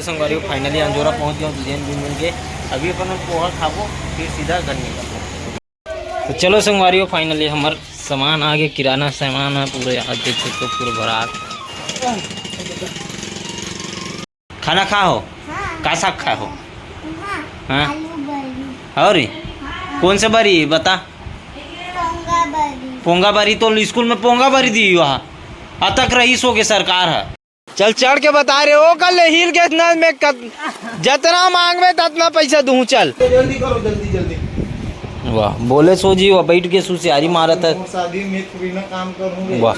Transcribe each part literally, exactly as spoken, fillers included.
संगवारी हो, finally अंजोरा पहुंच गए दुजेन भी मिल के। अभी अपन पोहा खाबो, फिर सीधा घर निकलबो। तो चलो संगवारी हो, finally हमर सामान आ गए, किराना सामान है पूरा, यहाँ देख सकते हो पूरा भरा। खाना खा हो? हाँ। का साग खा हो? हाँ। हाँ? आलू बरी। और? हाँ। कौन से बरी बता? पोंगा बरी। पोंगा बरी तो स्कूल में पोंगा बरी दी हुआ। अतक रईस हो के सरकार है। चल चढ़ के बता रहे हो, कल हिल के इतना में कत-, जितना मांगबे ततना पैसा दूँ, चल। जल्दी करो, जल्दी, जल्दी। वाह, बोले सो जी, वो बैठ के सुसियारी मारत है। शादी में थोड़ी ना काम करूँगी। वाह।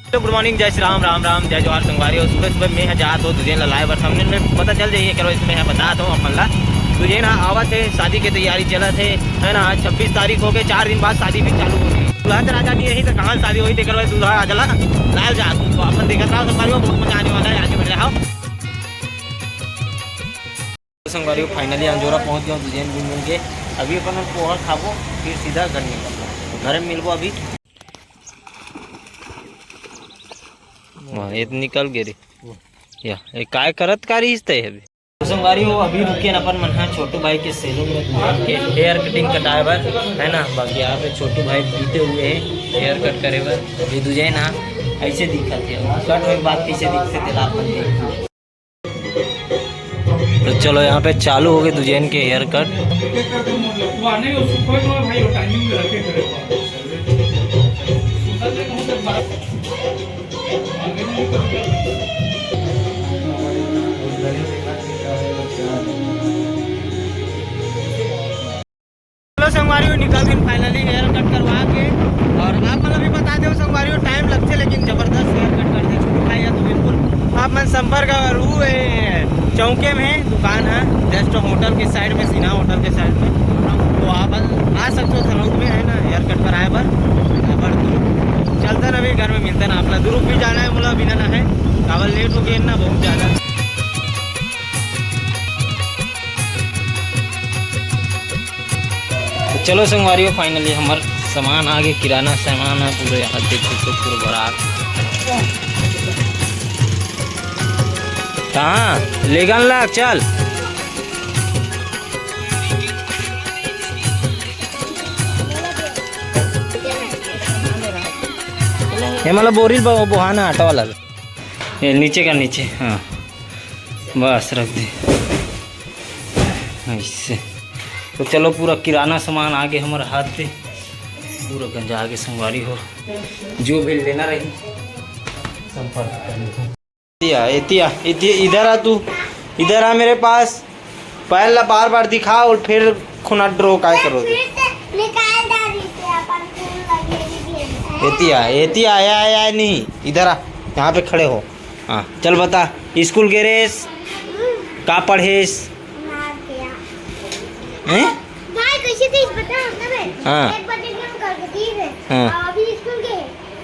तो गुड मॉर्निंग, जय श्री राम, राम राम, जय जोहार संगवारी। और सुबह सुबह मैं ह जात हो दुजेन ला लाए बर। सामने में पता चल जाइए करो, इसमें है बता दो अपन ला। दुजेन ह आवत है, शादी के तैयारी चलत है, है ना। आज छब्बीस तारीख हो गए, चार दिन बाद शादी भी चालू होगी। दुल्हा तो राजा नहीं रही तो कहाँ शादी होई, तेकर बाद दुल्हा राजा ला लाल जात हो। तो अपन देखत रहो संगवारी हो, बहुत मजा आने वाला है, आगे बढ़ रहा हो। संगवारी हो, finally अंजोरा पहुंच गया दुजेन भी मिल के। अभी अपन पोहा खाबो, फिर सीधा घर निकलबो, घर में मिलबो अभी। वाह, ये तो निकल गे रे। या, ये काय करत का रहिस ते अभी? तो संगवारी हो, अभी रुके न अपन मन हा छोटू भाई के सैलून में दुकान के हेयर कटिंग कटाए बर, है ना। बाकी यहाँ पे छोटू भाई पीते हुए हैं हेयर कट करे बर। अभी दुजेन हा ऐसे दिखत है, कट होए के बाद कैसे दिखते तेला अपन देख। तो चलो, यहाँ पे चालू हो गए दुजेन के हेयर कट। चलो संगवारी हो, निकल दिन finally हेयर कट करवा के। और आप मतलब भी बता दो संगवारी हो, टाइम लगते लेकिन जबरदस्त हेयर कट कर दे छोटू भाई। या तो बिल्कुल आप मन संपर्क करू, ए, चौके में दुकान है, जस्ट होटल के साइड में, सिन्हा होटल के साइड में। तो आप आ सकते हो थनौद में, है ना, हेयर कट कराए बर। पर चलते ना, अभी घर में मिलते ना, अपना दुरुग भी जाना है, बोला बिना ना है, काबर लेट हो गया ना बहुत ज़्यादा। तो चलो संगवारी हो, finally हमर सामान आ गए, किराना सामान है पूरे, यहाँ देख सकते हो पूरा भरा। कहाँ लेगन ला चल। ये मतलब बोरी ब-, बोहाना आटा वाला। ये नीचे का नीचे, हाँ, बस रख दे ऐसे। तो चलो, पूरा किराना सामान आगे हमारे हाथ पे, पूरा गंजा आगे संगवारी हो, जो भी लेना रही संपर्क कर लो। एतिया, एतिया, एतिया, इधर आ तू, इधर आ मेरे पास। पैर ला बार बार दिखा और फिर खुना ड्रो काय करो दे। फिर से निकाल डाली से अपन फूल लगे भी भेजता है। एतिया, एतिया, आया, आया, आया, नहीं, इधर आ, यहाँ पे खड़े हो। हाँ, चल बता, स्कूल गे रेस, का पढ़ेस? मार दिया। हैं? भाई, कैसे थे बता ना बे। हाँ। एक बजे के हम कर दी है। हाँ। और अभी स्कूल गए।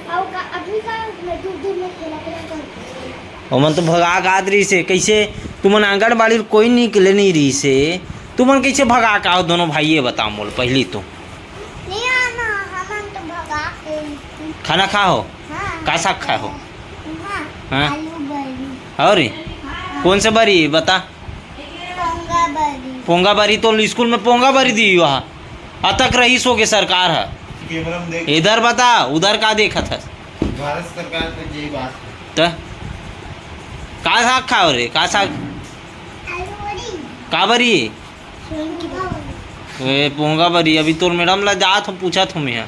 और का, अभी का मैं दूर दूर में खेला खेला कर। ओमन तो भगा के आत रहिस हे। कैसे तुमन आंगनबाड़ी ल कोई निकले नहीं रहिस हे, तुमन कैसे भगा के आओ दोनों भाई, ये बताओ मोल पहली तो। नहीं आना, हमन तो भगा के। खाना खा हो? हाँ। का साग खा हो? हाँ। हाँ। आलू बरी। और? हाँ। कौन से बरी बता? पोंगा बरी। पोंगा बरी तो स्कूल में पोंगा बरी दी हुआ। अतक रईस हो के सरकार है। कैमरा में देख। इधर बता, उधर का देखत हस? भारत सरकार पे जे बात है। त का साग खाओ रे? का साग? आलू बरी। का बरी? सोयाबीन की बरी। ए, पोंगा बरी। अभी तोर मैडम ला जात हो, पूछत हो मैं।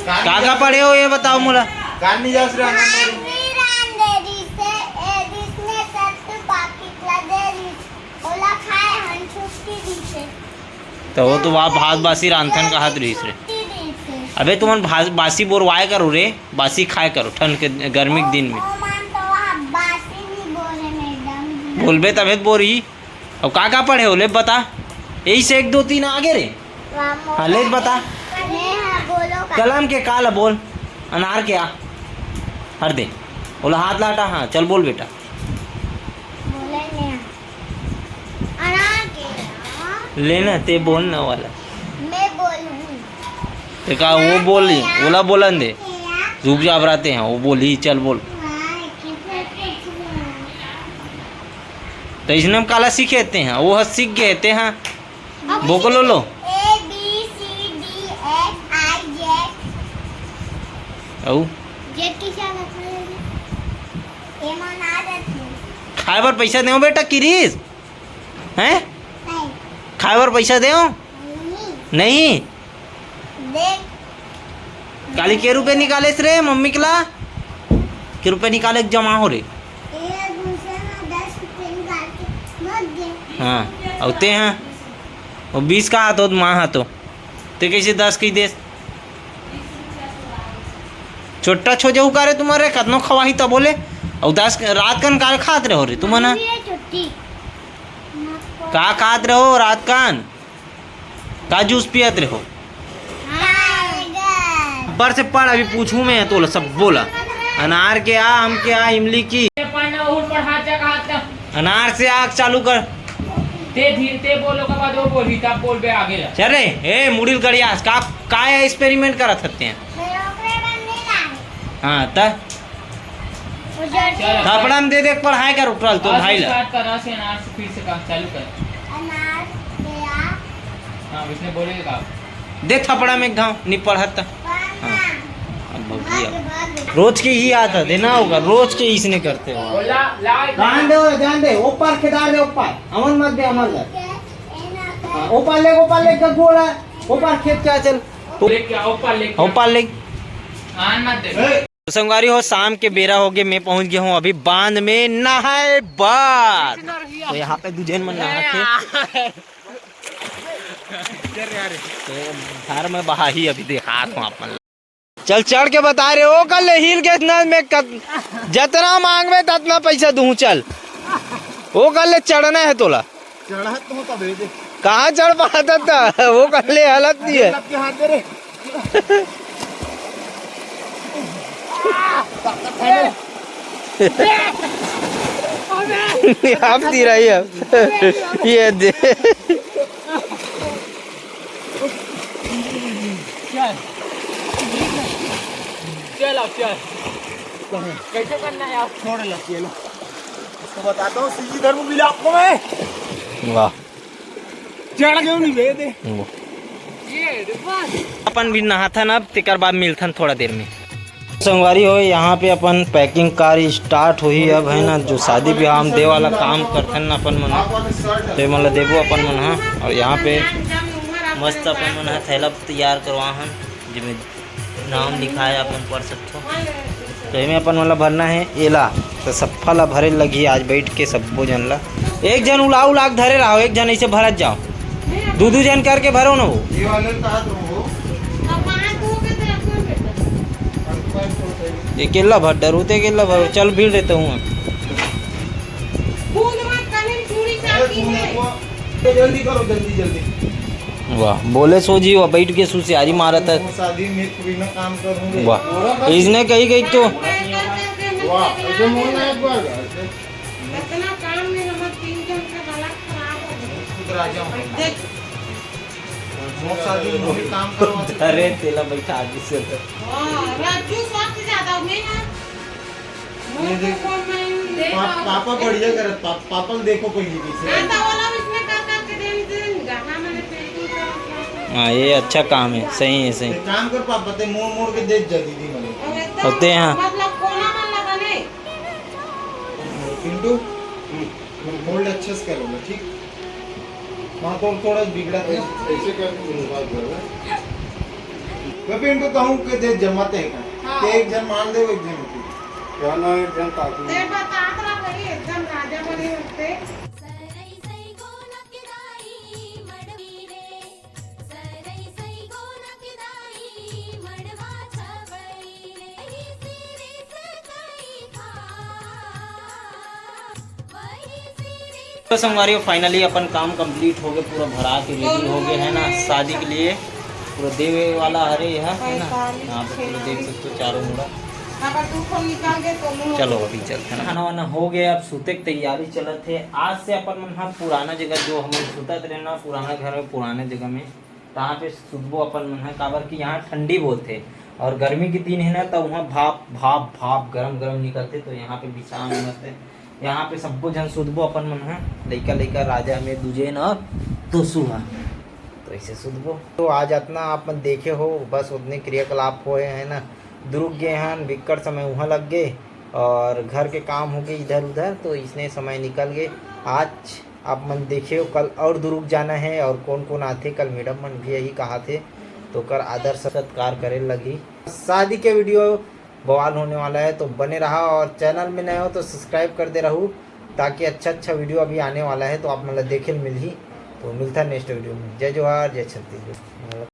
का का पढ़े हो, ये बताओ मोला। काल नहीं जास रहा। रांधे रिसे, ए, जिसने सत्तू पाकिट ला दे रिसे। ओला खाए हन छुट्टी दिसे। तो वो तो वहाँ भात बासी रांधथन कहत रहिस रे। छुट्टी दिसे। अबे तुमन भा-, बासी बोरवाए करो रे, बासी खाए करो ठंड के, गर्मी के दिन में। ओ, ओ मन तो वहाँ बासी नहीं बोले मैडम जी। बोलबे तभे तो बोरी। अब का का पढ़े हो ले बता, यही से एक दो तीन आगे रे। हाँ, ले बता। मैं हाँ, बोलो का? कलम के का ला बोल, अनार के आ, हर दे, बोला हाथ लाटा, हाँ, चल बोल बेटा। बोले ने। अनार के आ। लेना, ते बोलना वाला। मैं बोलूँ। ते का वो बोली, ओला बोलन दे। चुपचाप रहते हैं, वो बोली, "चल बोल।" तो इसने हम काला सीखे थे हैं, वो ह सीख गए थे हैं। बोकलो लो। A B C D F I Z. औ? जेड के क्या मतलब है? ये मन आ जाती है। खाए बर पैसा देव बेटा, किरिस? हैं? नहीं। खाए बर पैसा देव? नहीं। नहीं? देख। काली के रुपए निकालेस रे मम्मी के ला? के रुपए निकाले के जमा हो रे? ये दूसरे में दस रुपए निकाल के भाग गए। हाँ, अउ ते हैं। वो बीस का हाथ हो, माँ हाथ हो। ते कैसे दस कही देस? छोटा छो जाऊ का रे तुम्हारे, कतनो खवाही तब बोले। अउ दस रात कन का खात रहो रे तुम ना? ये छुट्टी। का खात रहो रात कन? का जूस पियत रहो? टाइगर। ऊपर से पढ़, अभी पूछूं मैं तो सब बोला। अनार के आ, आम के आ, इमली की। ये पढ़ना, और पढ़, हाथ जा, हाथ जा। अनार से आग चालू कर। ते धीरे, ते बोलो के बाद वो बोली, तब बोलबे आगे जा। चल रे, ए, मुड़िल गड़ियास, का, का experiment करत हत्ते हैं? मैं ओकरे बन नहीं लाए। हाँ, त? वो जड़ के चल। थपड़ा में दे दे, पढ़ाई कर उठल तो आज भाई से ला। Start कर, आज से अनार से फिर से काम चालू कर। अनार के आ। हाँ, इसने बोलेगा। दे थपड़ा में एक घाव, नहीं पढ़त त। पढ़ना। हाँ। अब भौजी भाग, अब। भाग। रोज के ही आता, देना होगा, रोज के इसने करते हो। बोला, ला, जान दे, जान दे, ऊपर के डाल दे, ऊपर। अमन मत दे, अमन मत। ठीक है, ये ना कर। हाँ, ऊपर ले, ऊपर ले, गग्गू वाला। ऊपर खेत के आ, चल। लेके आओ, ऊपर लेके आओ। ऊपर ले। आन मत दे। तो संगवारी हो, शाम के बेरा हो गए, मैं पहुंच गया हूँ अभी बांध में नहाए बर। तो यहाँ पे दू झन मन नहात हे। तो घर में बहाही अभी देखा हूँ आप मन। चल चढ़ के बता रहे हो, कर ले हिल के इतना में कत-, जतना मांगबे ततना पैसा दूँ, चल। वो कर ले चढ़ना है तोला। चढ़त तो तबे दे। कहाँ चढ़ पाता था? वो कर ले हालत नहीं है। लग के हाथ दे रे। आप दी रही है। ये दे। चल। चल अब चल। कैसे करना है आप? छोड़ ला, चलो। उसको बताता हूँ, सीधी धर्म मिला आपको मैं। वाह। चढ़ गए नहीं बे दे। वाह। ये रे बस। अपन भी नहाथन अब, तेकर बाद मिलथन थोड़ा देर में। संगवारी हो, यहाँ पे अपन packing कार्य start होही अब, है ना, जो शादी ब्याह हम दे वाला काम करथन ना अपन मन ह, तो ये मन ला देबो अपन मन ह। और यहाँ पे मस्त अपन मन ह थैला तैयार करवा हन, जेमे नाम लिखाए, अपन पढ़ सकथो। तो एमे अपन मन ला भरना है एला, तो सफ्फा ला भरे लगही आज बैठ के सब्बो जन ला। एक जन उला उला के धरे रहो, एक जन ऐसे भरत जाओ, दू दू जन करके भरो ना वो। ये वाले का हाथ में हो। अकेला भर डरू ते, अकेला भर, चल भीड़ रहता हूँ। कूद मत, कहीं चूड़ी अरे चाबी तू है। तो जल्दी करो, जल्दी, जल्दी। वाह, बोले सो जी, वो बैठ के सुसियारी मारत है। वो शादी में पूरी ना काम करूंगी। वाह, इसने कही गई तो। वाह, ऐसे मोड़ ना एक बार, ऐसे। इतना काम में हमर तीन जन के हालत खराब हो गई। खुद राजा हूँ। देख। मोर शादी में वही काम करवा। अरे, तेला बैठा आगे से। हाँ, राजू सबसे ज्यादा मैं ना। ये देख, पा-, पापा बढ़िया करत, पा-, पापा को देखो पहले कैसे। हाँ, तो वाला भी इसमें कर करके दे दे, गाना मैंने पेंटिंग कर दिया। हाँ, ये अच्छा काम है, सही है, सही। एक काम कर पापा, ते मोड़ मोड़ के दे जा दीदी मले। होते हैं। मतलब कोना मन लगा नहीं। पिंटू, मोल्ड अच्छे से करो ना, ठीक? हाँ, तो थोड़ा बिगड़ा था। ऐसे करके तुम बात करो। मैं पिंटू कहूँ के दे जमाते हैं का? हाँ। ते एक जन मान दे, एक जन होती। क्या ना एक जन काफी। ते बतात रहा भाई, एकदम राजा बने होते। तो संगवारी हो, finally अपन काम complete हो गए, पूरा भरा के ready हो गए है ना शादी के लिए। पूरा देवे वाला हरे यह है ना, यहाँ पे पूरा देख सकते हो चारों मुड़ा। चलो अभी चलते हैं ना, खाना वाना हो गया, अब सूते की तैयारी चलत है। आज से अपन मन ह पुराना जगह जो हम सुतत रहे ना पुराना घर में पुराने जगह में, तहाँ पे सुतबो अपन मन ह, काबर कि यहाँ ठंडी बहुत है। और गर्मी के दिन है ना, तो वहाँ भाप भाप भाप गरम गरम निकलथे, तो यहाँ पे बिछान मस्त है। यहाँ पे सबो झन सुतबो अपन मन ह, लइका लइका, राजा में दुजेन और तोसू ह, तो ऐसे सुतबो। तो आज अतना आप मन देखे हो, बस उतने क्रियाकलाप होए है ना, दुरुग गे हन, बिक्कट समय उहाँ लग गे और घर के काम हो गए इधर उधर, तो इसने समय निकल गए। आज आप मन देखे हो, कल और दुरुग जाना है और कौन कौन आथे, कल मैडम मन भी यही कहा थे, तो ओकर आदर सत्कार करे लगही। शादी के वीडियो बवाल होने वाला है, तो बने रहा और चैनल में नए हो तो सब्सक्राइब कर दे रहू, ताकि अच्छा अच्छा वीडियो अभी आने वाला है तो आप मन ला देखे ल मिलही। तो मिलता है नेक्स्ट वीडियो में। जय जोहार, जय छत्तीसगढ़।